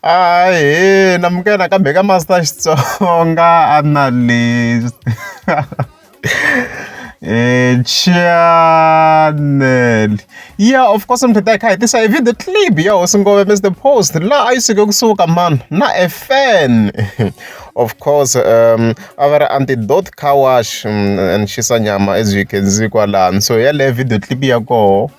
Ahee namukela nakambe ka Master Xitsonga Analyst channel yeah of course mi tlhela hi kha hi tisa hi video clip ya hosi Ngove Mr Post laha a yi suke kusuka man na a fan of course a va ri antidote car wash and xisa nyama as you can see kwalano so yaleyo video clip ya koho.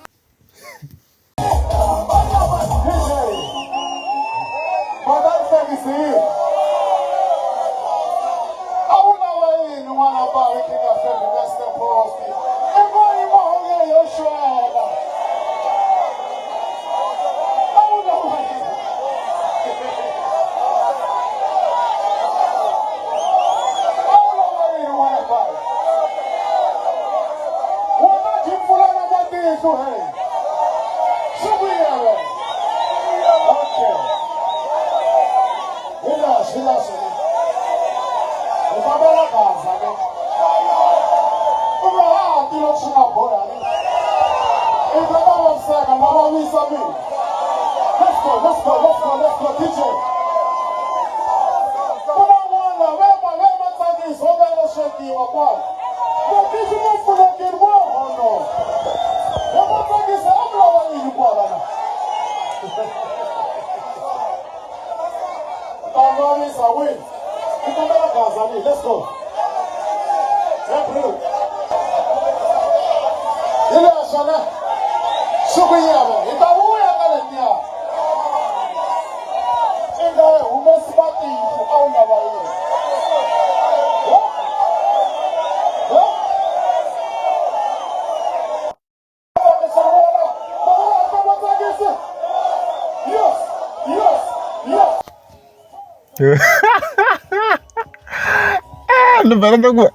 Ni vhela ni ku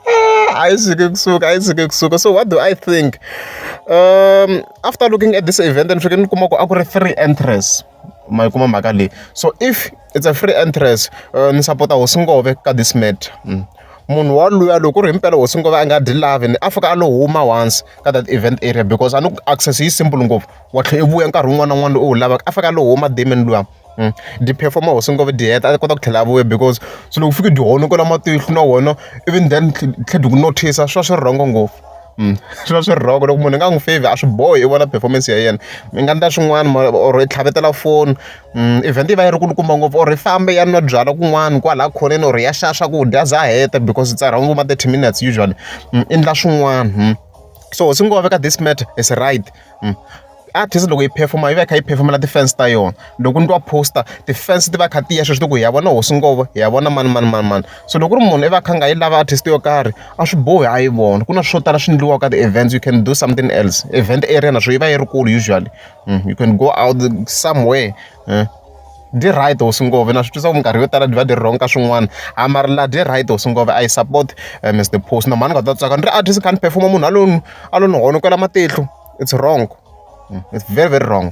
a yi suki kusuka a yi suki kusuka so what do I think after looking at this event ni fike ni kuma ku a ku ri free entrance ma yi kuma mhaka leyi so if it's a free entrance ni sapota hosi ngove ka this matter munhu wa luya loko ku ri himpela hosi ngove a nga dyi lavi ni a fika a lo huma once ka that event area because a ni ku access yi simple ngopfu wa tlhela i vuya nkarhi wun'wana na wun'wana lowu u wu lavaka a fika a lo huma demon luya dyi perform-a hosi ngove dyi heta a kota ku tlhela a vuya because se loko fike dyi honokela matihlo na wona even then tlhe dyi ku notice swi va swi ri wrong ngopfu swi va swi ri wrong loko munhu i nga n'wi favour a swi bohi i vona performance ya yena mi nga endla swin'wana or i tlhavetela foni event yi va yi ri kulukumba ngopfu or i fambe i ya nwa byalwa kun'wana kwala khoneni or ya xava swakudya a za a heta because it's around vo ma 30 minutes usually endla swin'wana so hosi ngove ka this matter is right. Artist loko yi perform-a yi va yi kha yi perform-ela ti-fans ta yona loko ni twa poster ti-fans ti va kha ti ya sweswi ti ku hi ya vona hosi ngove hi ya vona mani mani mani mani so loko ku ri munhu i va a kha a nga yi lavi artist yo karhi a swi bohi a yi vona ku na swo tala swi endliwaka ka ti-events you can do something else event area naswona yi va yi ri kulu usually you can go out somewhere dyi right hosi ngove na swi twisa ku minkarhi yo tala dyi va dyi wrong ka swin'wana a mara la dyi right hosi ngove I support Mister Post na mhani nga ta tsaka ni ri artist ni kha ni perform-a munhu a lo ni a lo ni honokela matihlo it's wrong it's very very wrong.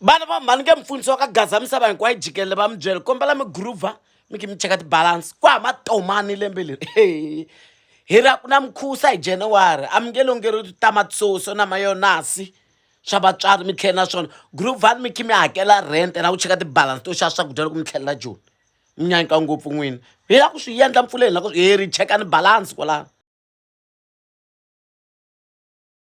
Vana va mhani nge mfundhisi wa ka Gaza misava hinkwayo jikelele va mi byela kombela mi groover mi khe mi cheka ti-balance ku hava matomani lembe leri hi ra ku na mukhusa hi January a mi nge longeriwi titamati-soso na mayonasi swa vatswari mi tlhela na swona groovani mi khe mi hakela rent na ku cheka ti-balance to xava swakudya loko mi tlhelela Joni mi nyanyuka ngopfu n'wina hi la ku swi endla mpfuleni la ku hi ri cheka ni balance kwalano.